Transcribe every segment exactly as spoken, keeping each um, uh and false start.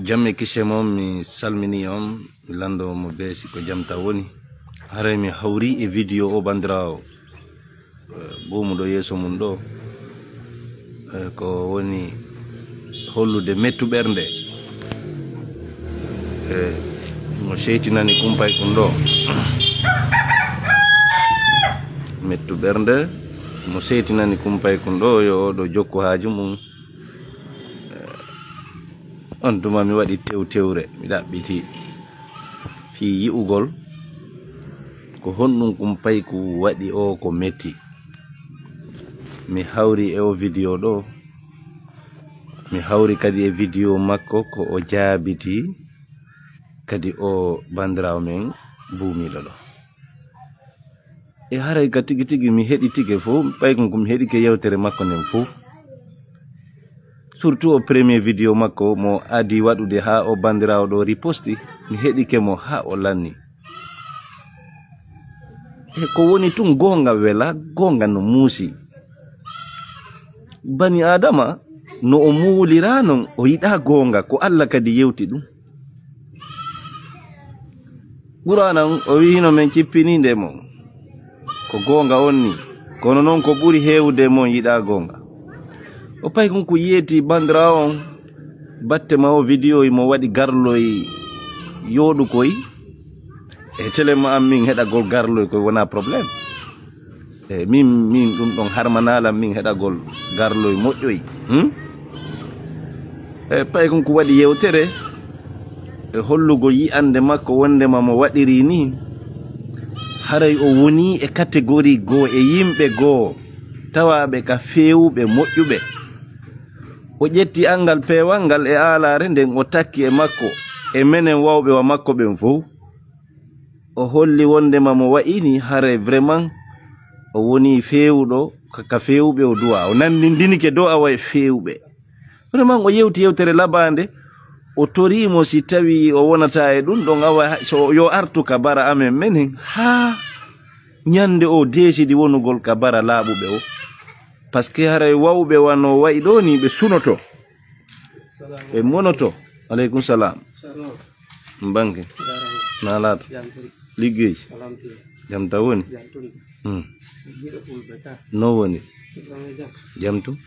Jam e kise mon, mi salmini on, mi lando mo be si ko jam ta woni. Haray mi hawri e video o bandirawo, eh, buumuɗo yeeso mum ɗo. Eh, ko woni hollude mettu ɓernde. Eh, mo seytinani kumpay kun ɗo. Mettu ɓernde, mo seytinani kumpay kun ɗo, yo o ɗo jokku haaju mum. Eh, on tuma mi waɗi tewtewre, mi ɗaɓɓiti fii yi'ugol ko honɗum kumpayku waɗi o ko metti. Mi hawri e o video ɗo, mi hawri kadi e video makko ko o jaabiti kadi o bandirawo men buumiɗo ɗo. E haray ka tigi tigi mi heɗitike fof, ɓay kon ko mi heɗike yewtere makko nden fof. Surtout o premier video makko mo adi waɗude haa o bandirawo ɗo riposti, mi heɗike mo haa o lanni. E ko woni tun goonga wela, goonga no muusi. Bani Adama no o muulira non, o yiɗa goonga, ko Allah kadi yewti ɗum. Qur'aana on, o wi'ino men cippininde mon. Ko goonga on ni. Kono non ko ɓuri heewude mon yiɗa goonga. O pay kon ko yeeti bandirawo on, batte ma o video mo waɗi garloy yooɗu koy. E tele ma am min heɗagol garloy koy wona problème. E min, min ɗum ɗon harmanalam min heɗagol garloy moƴƴoy. Hmm? E pay kon ko waɗi yewtere e hollugol yi'ande makko wondema mo waɗiri ni, haray o woni e catégorie goo e yimɓe goo tawaaɓe ka feewuɓe moƴƴuɓe. O ƴetti anngal peewal ngal e aalaare nden o takki e makko e menen wawɓe wa makko ɓen fow. O holli wondema mo wa'ini haray vraiment o woni feewuɗo ka, ka feewuɓe o duwa. O nandindinike dow awa e feewuɓe. Vraiment o yewti yewtere labaande, o tori mo si tawi o wonata e ɗum ɗon awa so yo artu ka bara amen menen haa ñande o deesidi wonugol ka bara laaɓuɓe o. Parce que haray wawɓe wano wa'i ɗo ni ɓe sunoto. Ɓe monoto. Aleykum salam. Banke. Naalaato. Liggeeji. Jam ta woni. Hmm. No woni? Jam tu?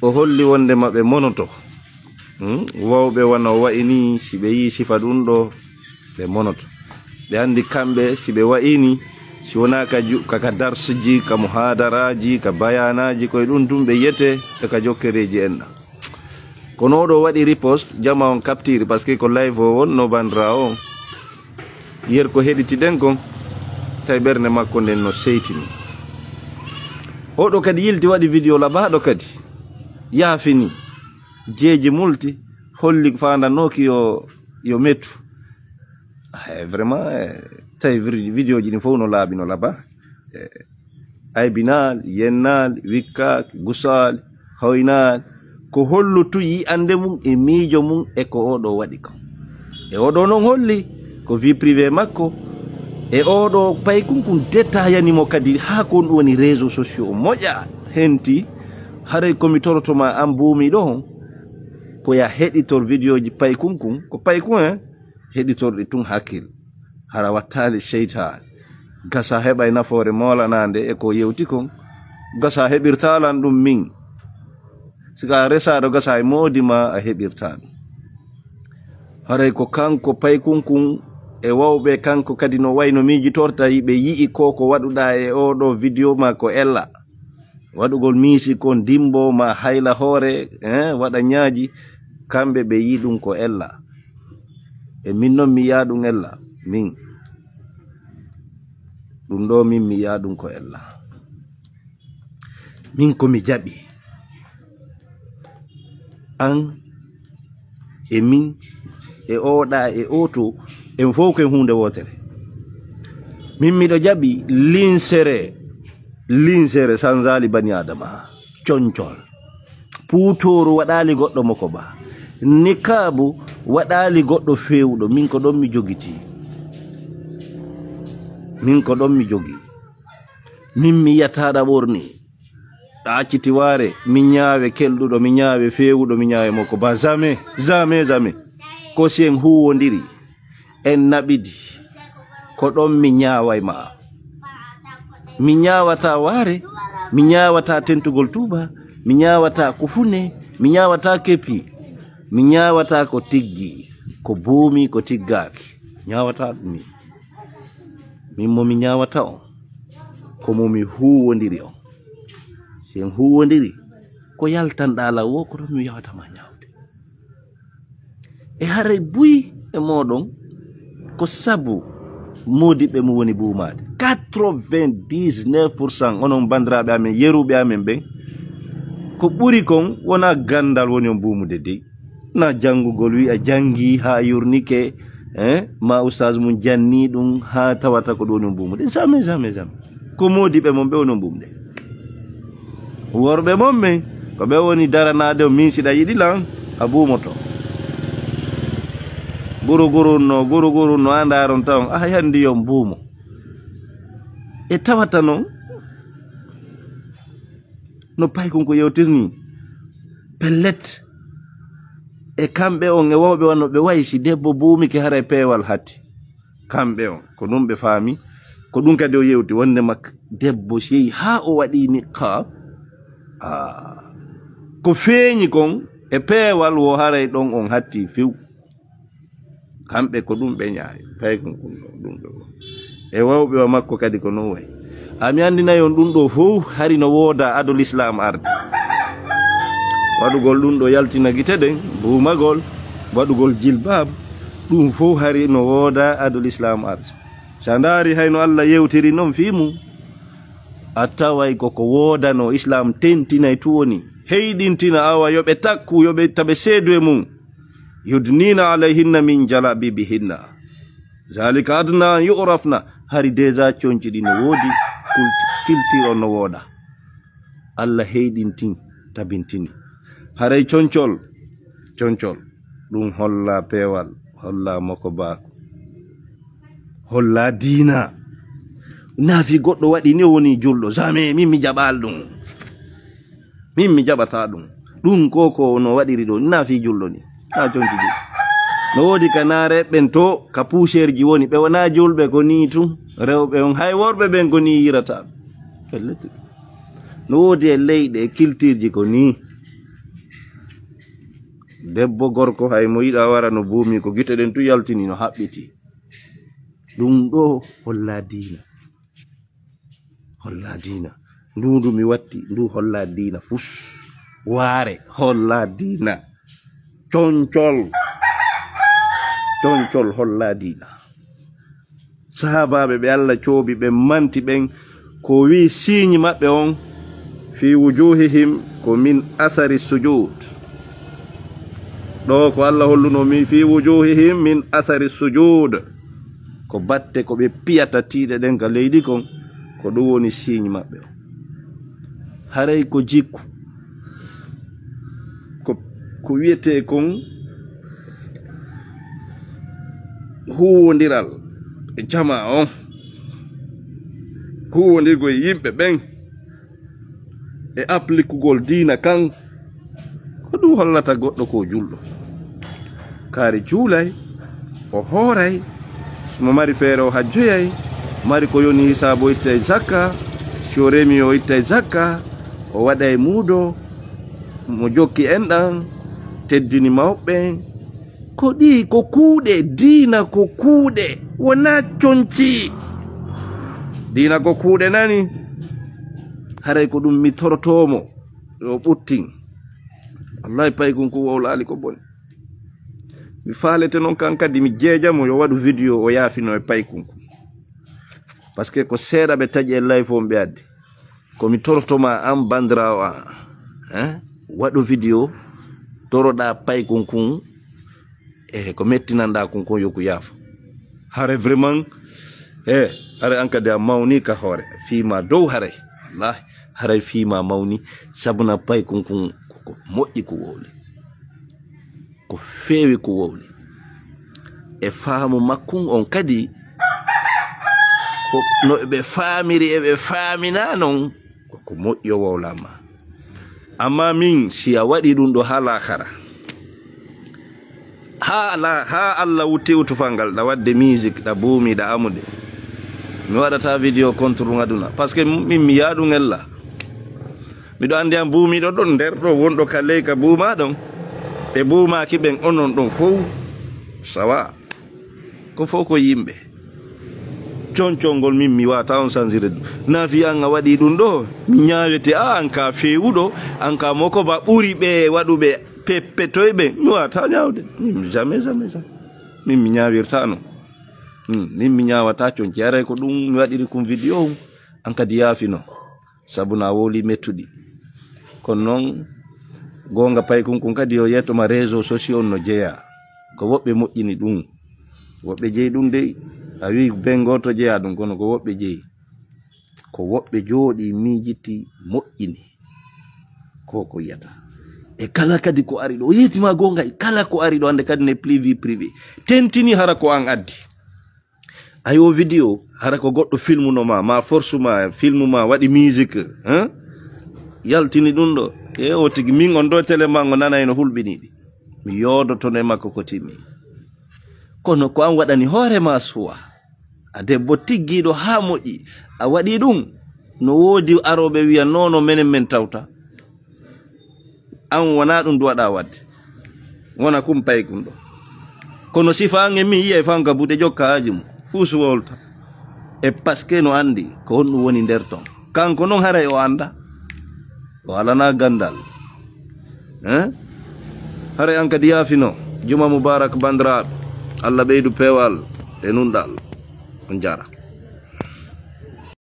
O holli wondema ɓe monoto. Hmm? Wawɓe wano wa'i ni, si ɓe yi'i sifa ɗum ɗo, ɓe monoto. Ɓe andi kamɓe, si ɓe wa'i ni, si wona ka ju-, ka, ka darsuji, ka muhadaraaji, ka bayaanaaji, koye ɗum tun ɓe yete, e ka jokkereeji enɗa. Kono oɗo waɗi riposte, jama on captiri, parce que ko live o wonno bandirawo on. Yer ko heɗitiɗen kon, tawi ɓernde makko nden no seytini. Oɗo kadi yilti waɗi video labaɗo kadi. Yaafini. Jeeji multi, holli faandanooki yo, yo mettu. Eh, vraiment, eh, tawi vir-, video ji ɗin fof no laaɓi, no laba. Eh, aybinaali, yennaali, wikkaaki, gusaali, hoynaali. Ko hollutu yi'ande mum e miijo mum e ko oɗo waɗi kon. E oɗo non holli ko vie privée makko. E oɗo paykunkun détaillani mo kadi haa ko ɗum woni réseaux sociaux moƴƴa henti. Haray ko mi toroto ma an buumiɗo on, ko ya heɗitor video ji paykunkun, ko paykun en. Heɗitorɗi tun hakkil. Hara wattaali seytaane. Gasa heɓay nafoore moolanaande e ko yewti kon. Gasa heɓirtaalan ɗum min. Sika a resaaɗo gasa e moodi ma a heɓirtaa ɗum. Haray ko kanko paykunkun e wawɓe kanko kadi no wayno miijitorta yiɓe yi'i ko ko waɗuɗaa e oɗo video ma ko ella. Waɗugol miisi kon dimbo ma hayla hoore, eh, waɗa ñaaji, kamɓe ɓe yi'i ɗum ko ella. E min non mi yi'a ɗum ella, min. Ɗum ɗo min mi yi'a ɗum ko ella. Min ko mi jaɓi. An e min e oɗa e oto, en fof ko e huunde wootere. Min miɗo jaɓi linsere, linsere sanzaali bani Adama, concol. Puutooru waɗaali goɗɗo mo ko ba. Nikaabu waɗaali goɗɗo feewuɗo. Min ko ɗon mi jogiti. Min ko ɗon mi jogi. Min mi yiyata ɗa ɓorni. A acciti waare, mi ñaawe kelɗuɗo, mi ñaawe feewuɗo, mi ñaawe mokko ba jamais, jamais, jamais. Ko si en huuwondiri, en naɓidi, ko ɗon mi ñaaway ma. Mi ñaawata waare, mi ñaawata tentugol tuuba, mi ñaawata kufune, mi ñaawata kepi, mi ñaawata ko tiggi, ko buumi, ko tiggaaki. Ñaawata ɗum min. Min mo mi ñaawata on, ko mo mi huuwondiri on. Si en huuwondiri, ko yaltanɗaa law woo, ko ɗon mi yawata ma ñaawde. E haray buy e mooɗon, ko sabu moodiɓɓe mo woni buumaade. Quatre-vingt-dix-neuf pour cent onon banndiraaɓe amen, yeruɓe amen ɓen, ko ɓuri kon wonaa ganndal woni on buumude dey. Na janngugol wi a janngi haa yurnike, eh, ma ustaas mum janni ɗum haa tawata ko ɗum woni on buumude. Jamais, jamais, jamais. Ko moodiɓɓe mon ɓe woni on buumude. Worɓe mon ɓen, ko ɓe woni daranaade on, min siɗa yiɗi lan, a buumoto. Guru guru no, guru guru no, a ndaaron tawon, a handi yon buumo. E tawata non, no paykun ko yewtirni, pellet, e kamɓe on, e wawɓe wano ɓe wayi si debbo buumike haray peewal hatti. Kamɓe on, ko ɗum ɓe faami, ko ɗum kadi o yewti wonde mak-, debbo si yehi haa o waɗi niqaab, ah, ko feeñi kon e peewal wo haray ɗon on hatti few. Kamɓe ko ɗum ɓe ñaawi, paykun kun ɗo, ɗum ɗo. E wawɓe wa makko kadi ko non wayi. A mi anndinay on ɗum ɗo fow hari no wooda ado l'islam arde. Waɗugol ɗum ɗo yaltina gite ɗen, buumagol, waɗugol jilbab, ɗum fow hari no wooda ado l'islam arde. Sa ndaari hay no Allah yewtiri non fii mum, a taway ko ko woodano islam tentinay tu woni. Heyɗintina awa yo ɓe takku, yo ɓe taɓe seedu e mum. Yudnina alayhinna min jalabibihinna. Zalika adna an yu'rafna. Hari déjà conci ɗi no woodi, kulti-, kiltir on no wooda. Allah heyɗintin, tabintini. Haray concol, concol, ɗum holla peewal, holla moko baaku, holla diina. Naa fii goɗɗo waɗi ni o woni julɗo, jamais, min mi jaɓal ɗum. Min mi jaɓata ɗum. Ɗum ko, ko no waɗiri ɗo, naa fii julɗo ni. Naa conci ɗi. No woodi ka naare ɓen to, ka puuseerji woni, ɓe wonaa julɓe ko nii tun. Rewɓe on, hay worɓe ɓen ko nii yirata. Pellet. No woodi e leyɗe, e kiltirji ko nii. Debbo gorko hay mo yiɗa wara no buumi ko gite ɗen tu yaltini no haɓɓiti. Ɗum ɗo holla diina. Holla diina. Ndu ndu mi watti, ndu holla diina fus. Waare, holla diina. Concol. Concol holla diina. Sahaabaaɓe ɓe Allah coobi, ɓe manti ɓen, ko wi siiñi maɓɓe on, fi wujuhihim ko min asari sujud. Ɗo ko Allah holluno mi fi wujuhihim min asari sujud. Ko batte ko ɓe piyata tiiɗe ɗen ka leydi kon, ko ɗum woni siiñi maɓɓe on. Haray ko jikku. Ko, ko wiyetee kon huuwondiral e jamaa on, huuwondirgol e yimɓe ɓen, e aplikugol diina kan, ko ɗum hollata goɗɗo ko julɗo. Kaari juulay, o hooray, so mo mari feere o hajjoyay, mari ko yoni hisaabu o ittay zakka, si o remi o ittay zakka, o waɗay muudo, mo jokki enɗan, teddini mawɓe ɓen. Ko ɗi ko kuuɗe, diina ko kuuɗe, wonaa conci. Diina ko kuuɗe nani. Haray ko ɗum mi torotoomo, yo ɓuttin. Wallahi paykun kun wowlaali ko boni. Mi faalete non kan kadi mi jeejamo yo waɗu vidéo o yaafino e paykun kun. Parce que ko seeɗa ɓe taƴi e live on ɓe addi. Ko mi torotoma an bandiraawo an, hein? Waɗu vidéo, toroɗa paykun kun, e ko mettinanɗa kun kon yo ku yaafo. Hare vraiment, e, hare an kadi a mawni ka hoore. Fiima dow hare. Wallahi, hare fiima mawni, sabuna paykun kun ko, ko moƴƴi ko wowli. Ko feewi ko wowli. E faamu makkun on kadi, ko no ɓe faamiri, e ɓe faamina non, ko, ko moƴƴo wowlama. Amma min, si a waɗi ɗum ɗo haa laakara, haa la, haa Allah wutti utufal ngal, ɗa waɗde musique, ɗa buumi, ɗa amude. Mi waɗata vidéo contre ɗum aduna. Parce que min mi yaha ɗum ella. Miɗo anndi an buumiiɗo ɗon nder ɗo, wonɗo ka ley ka buuma ɗon. Ɓe buumaaki ɓen onon ɗon fow. Sawa. Ko fof ko yimɓe. Concol ngol min mi wata on sansire ɗum. Nafi an a waɗi ɗum ɗo, mi ñaawete, a an ka feewuɗo, an ka moko ba ɓuri ɓe waɗuɓe peppetoyɓe, mi wata ñaawde. Min jamais, jamais, jamais. Min mi ñaawirta non. Hmm, min mi ñaawata conci. Haray ko ɗum mi waɗiri kun vidéo, an kadi yaafino. Sabu na wowli mettuɗi. Kono noon, goonga paykun kun kadi yo yetto ma réseau sociaux no jeyaa. Ko woɓɓe moƴƴini ɗum. Woɓɓe jeyi ɗum dey. A wiyi ben gooto jeyaa ɗum, kono ko woɓɓe jeyi. Ko woɓɓe jooɗi miijiti moƴƴini. Ko ko yiyata. E kala kadi ko ari ɗo, o yeeti ma goonga, e kala ko ari ɗo, hannde kadi ne plus vie privée. Tentini hara ko an addi. Ay, o vidéo, hara ko goɗɗo filmuno ma, ma force ma, filmu ma, waɗi musique, hein? Yaltini ɗum ɗo. E o tigi, min on ɗo télé ma ngo nanay no hulɓiniɗi. Mi yoodotono e makko ko timmi. Kono ko an waɗani hoore ma suwa. A debbo tiggiiɗo haa moƴƴi. A waɗi ɗum. No woodi arooɓe wiya, "Non, non, menen men tawta." An wona ɗum duwaɗa wadde. Wona kum paykun ɗo. Kono sifa an e min yiya e fanka buɗe jokka haaju mum. Fuusu wolta. E parce que no anndi ko honɗum woni nder ton. Kanko noon haray o annda. O alana gandal. Hein? Haray an kadi yaafino. Juma mubarak bandiraaɓe. Allah ɓeydu peewal e nunɗal. On jaara.